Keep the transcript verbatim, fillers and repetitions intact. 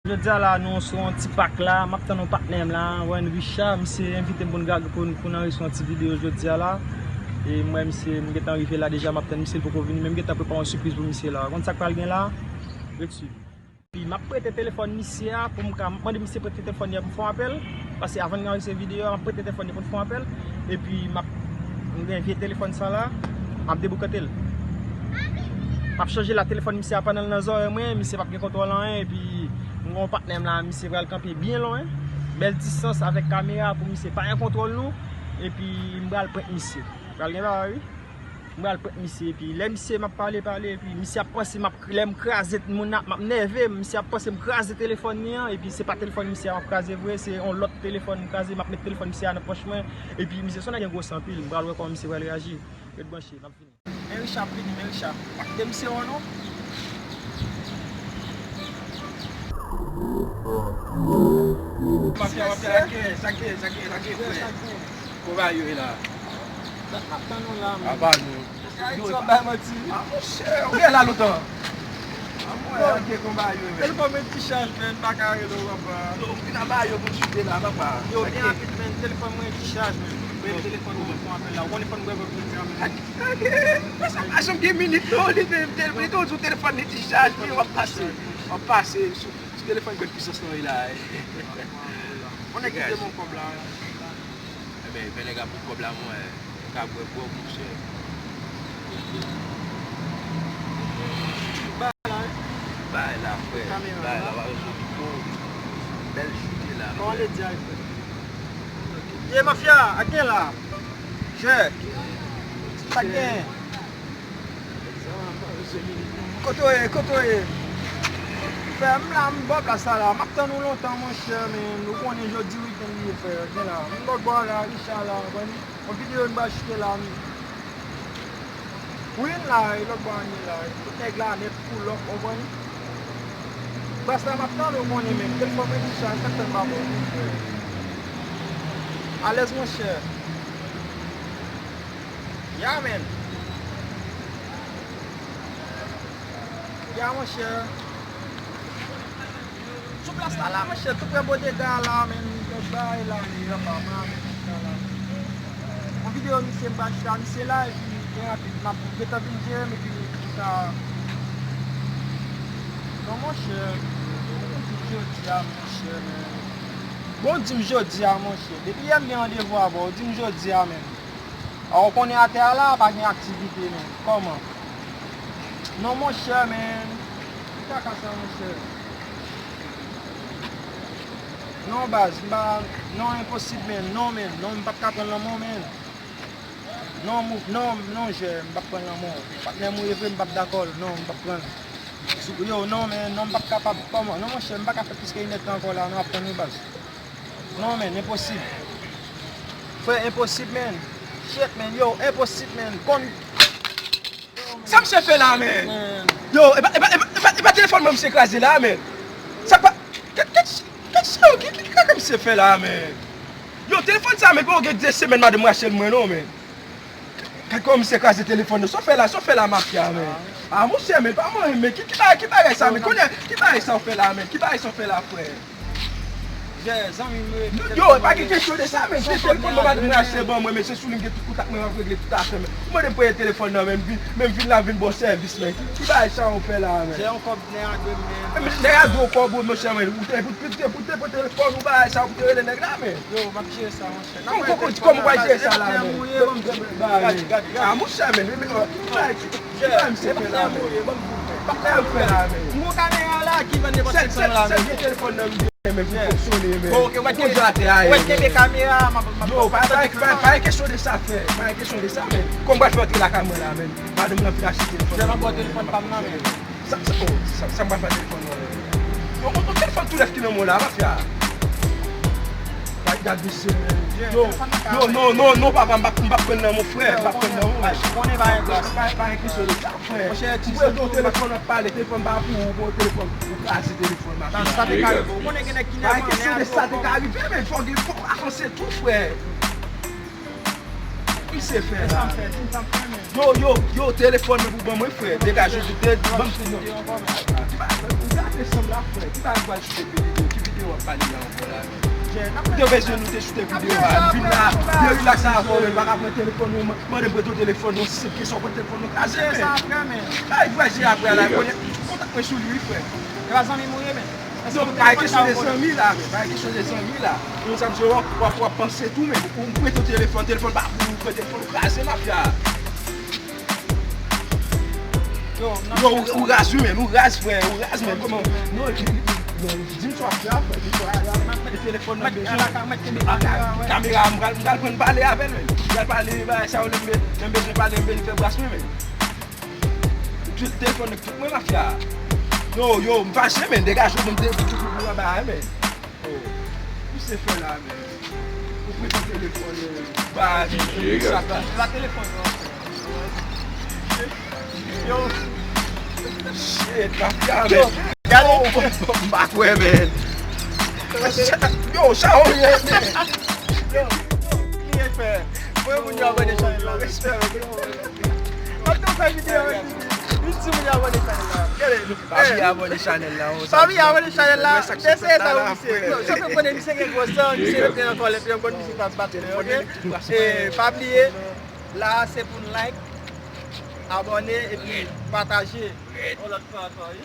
Jodi a la, nou sou yon ti pak la, m ap tann yon patnè m la, Wen Richard, misye envite m pou n gade, pou n, pou n anrejistre yon ti videyo jodi a la. E m wè misye, m gentan rive la deja, m ap tann misye, l poko vini, men m gentan prepare yon sipriz pou misye la. Ou konn sa k pral gen la? Ret swiv. Epi m ap prete telefòn misye a pou m ka, m ap mande misye prete telefòn li a pou m fè yon apèl. Paske avan n anrejistre videyo a, m ap prete telefòn li pou n fè yon apèl. Epi m ap, m gen vye telefòn sa la, m ap deboukante l. M ap chanje la telefòn misye a pandan l nan zòrèy mwen, misye p ap gen kontwòl anyen, epi m gen yon patnè m la, misye pral kanpe byen lwen, bèl distans avèk kamera pou misye pa gen kontwòl nou, epi m pral prank misye. Pral gen bagay wi. M pral prank misye, epi lè misye m ap pale, pale, epi misye ap panse m ap, lè m kraze moun nan, m ap nève, misye ap panse m kraze telefòn li an, epi se pa telefòn misye a m ap kraze vre, se yon lòt telefòn m kraze, m ap met telefòn misye a nan pòch mwen, epi misye, se yon nèg gen gwo san anpil, m pral wè kòman misye pral reyaji. Ret branche, m ap vini. Men Richard ap vini, men Richard. Pa kite misye wè w non. Mafya, mafya, sa k gen, sa k gen, sa k gen, sa k gen, frè? Kòman yo ye la? Dat m ap tann ou la, men. Apa nou? Yo, yo, bay manti. Ah, monchè, ou gen la lontan. Ah, mwen, ok, kòman yo ye, men? Telefòn mwen dichaj, men, m pa ka rele w, papa. Yo, m vin aba yo pou chite la, papa. Yo, byen rapid, men, telefòn mwen dichaj, men. Men telefòn mwen fè apèl la. Ou konnen fò n bwè vè pou l fè apèl la. Sa pa janm gen minit non, li menm, tel-, li toujou telefòn li dichaj, men w ap pase, w ap pase sou, sou telefòn gad pisans lan wi la. On nèg ki te bon kòb la. Ebyen, fè nèg ap pran kòb la mwen, nèg ap bwè bwè monchè. Bay la, frè. Bay la, w ap jwe pi bon. Bèl chute la, frè. Ye mafya, ak gen la. Jè. Sa gen? Kote w ye? Kote w ye? Frè, m la, m bò plas sa la. M ap tann ou lontan, monchè, men ou konnen jodi wikenn li ye, frè. Gen la. M lòt bò la, Richard la, w konprann? Yon videyo n ba chite la, m. Wi, n la, e lòt bò a n ye la. Tout nèg la nèt, pull up, w konprann? Plas la, m ap tann ou, konnen, men. Telefòn mwen dichaj, m ap tann ba bò. Alèz, monchè. Ya, men. Ya, monchè. Sou plas la, la, monchè, tou prè bodega a la, men, lòt bagay la, men, anba, mwen avèk misye la. Yon videyo misye, m pral chita misye la, epi, byen rapid, m ap gentan vin jere m, epi, m ka. Non, monchè, bon, di m jodi a, monchè, men. Bon, di m jodi a, monchè. Depi yè m gen randevou avè w, di m jodi a, men. A, ou konnen atè a la, pa gen aktivite, men. Kòman? Non, monchè, men. Ki kaka sa, monchè? Non, baz, m pa, non, enposib, men. Non, men. Non, m p ap ka pran lanmò, men. Non, mou-, non, non, jè, m p ap pran lanmò. Patnè m ou ye vre, m p ap dakò l. Non, m p ap pran l. Sou, yo, non, men, non, m p ap kapab. Kòman? Non, monchè, m pa ka fè plis ke inèdtan ankò la, non, ap tann wi, baz. Non, men, enposib. Frè, enposib, men. Shit, men, yo, enposib, men. Konn. Sa misye fè la, men? Yo, e pa, e pa, e pa, e pa, e pa telefòn mwen misye kraze la, men. Sa pa, gad, gad, gad sa, yo, ki, ki, ki kaka misye fè la, men? Yo, telefòn sa, men, pa gen de semèn madanm rache l mwen, non, men. Gad kòman misye kraze telefòn nan. Sa w fè la, sa w fè la, mafya, men? A, monchè, men, pa manyen, men. Ki, ki bagay, ki bagay sa, men? Konnen, ki bagay sa w fè la, men? Ki bagay sa w fè la, frè? Jè, zanmi m, yo, e pa gen kesyon de sa, men. Se telefòn mwen madanm mwen achte ban mwen, men se sou li m gen tout kontak mwen, m ap regle tout afè, men. Ou mande m preye telefòn nan, men, m vin, men m vin la vin ba w sèvis, men. Ki, ki bagay sa w fè la, men? Jè, yon kòb nèg a dwe m, men. Men nèg a dwe w kòb ou, monchè, men. Ou te, pou, pou, pou te pran telefòn ou bagay sa, ou te rele nèg la, men. Yo, m ap jere sa, monchè. Kòm, kòm, kòm w pral jere sa la, men? Gad, gad, gad. A, monchè, men, men, men, ki bagay, ki, ki bagay misye fè la, men? Ki bagay misye fè la, men? M gon kamera la ki vann nenpòt senk san dola, men. Sèl, sèl, sèl gen telefòn nan m gen, men, pou fonksyone, men. Bon, ok, ou mèt kenbe, ou mèt kenbe kamera, m ap, m ap. Yo, pa, pa, pa, pa gen kesyon de sa, frè. Pa gen kesyon de sa, men. Kòm w pral fè antre lakay mwen la, men. Madanm nan fin achte telefòn. Jè, m ap ba w telefòn pa m nan, men. Sa, sa, oh, sa, sa m pral fè telefòn nan, men. Yon, yon, yon telefòn tou nèf ki nan men w la, mafya. Gad, gad misye, men. Yo, yo, non, non, non, papa, m p ap, m p ap pran nan men w, frè. M p ap pran nan men w, men. Konnen pa gen plas. Pa, pa gen kesyon de sa, frè. Monchè, ti, ou pran yon telefòn, w ap pale, telefòn pa pou ou, pran yon telefòn, ou kraze telefòn, mafya. Sa te ka rive. Ou konnen gen nèg ki nève, nèg a twò fò. Pa gen kesyon de sa te ka rive, men fò gen, fò avanse tou, frè. Misye fè la. Sa m fè, sa m fè, men. Yo, yo, yo, telefòn nan pou ban mwen, frè. Degaje w, te ban m. Ki bagay, ou gate sanm la, frè. Ki bagay pral choute videyo? Ki videyo w ap pale la ankò la? Te bezwen nou te choute videyo a. Vin la, yo rilaks avè w, men pa ka pran telefòn ou, mande m prete w telefòn ou, se kesyon pran telefòn ou kraze, men. Ay, frè, je apre la, konnen kontak mwen sou li, wi, frè. E pa zanmi m ou ye, men. Non, pa kesyon de zanmi la, men. Pa kesyon de zanmi la. Ou sa m se w ap, w ap, w ap panse tou, men. Ou prete w telefòn, telefòn pa pou ou, prete telefòn ou kraze mafya. Yo, ou, ou raz wi, men. Ou raz, frè. Ou raz, men. Kòman? Non, di m sa w ap fè, frè. Di m sa w ap fè. Telefòn nan bezwen. Kamera, m pral, m pral pran pale avè l, men. M pral pale, bagay sa yo, lè m be-, lè m bezwen pale, m bezwen fè bras mwen, men. Tout telefòn nan tout mwen mafya. Yo, yo, m fache, men, degaje w, men, m te pou pou pou anba a, men. Oh, misye fè la, men. Ou prete telefòn, men. Ba, sa pa. La telefòn, non. Yo. Shit, mafya, men. Gade. Oh, m pa kwè, men. Yo, sa ou ye, men. Yo, kliye fè. Mwen moun yo abone chanèl la. Respè, men. Mwen tou fè videyo, men. Vin di moun yo abone chanèl la. Gade. Pa bliye abone chanèl la, oh, pa bliye abone chanèl la. Mesye sa ou misye. Yo, se pou konnen misye gen gwo san, misye rete nan kòlèt, yon bon misye pa bat, ok? E, pa bliye, la se pou n like, abone, epi pataje. On lòt fwa ankò, wi.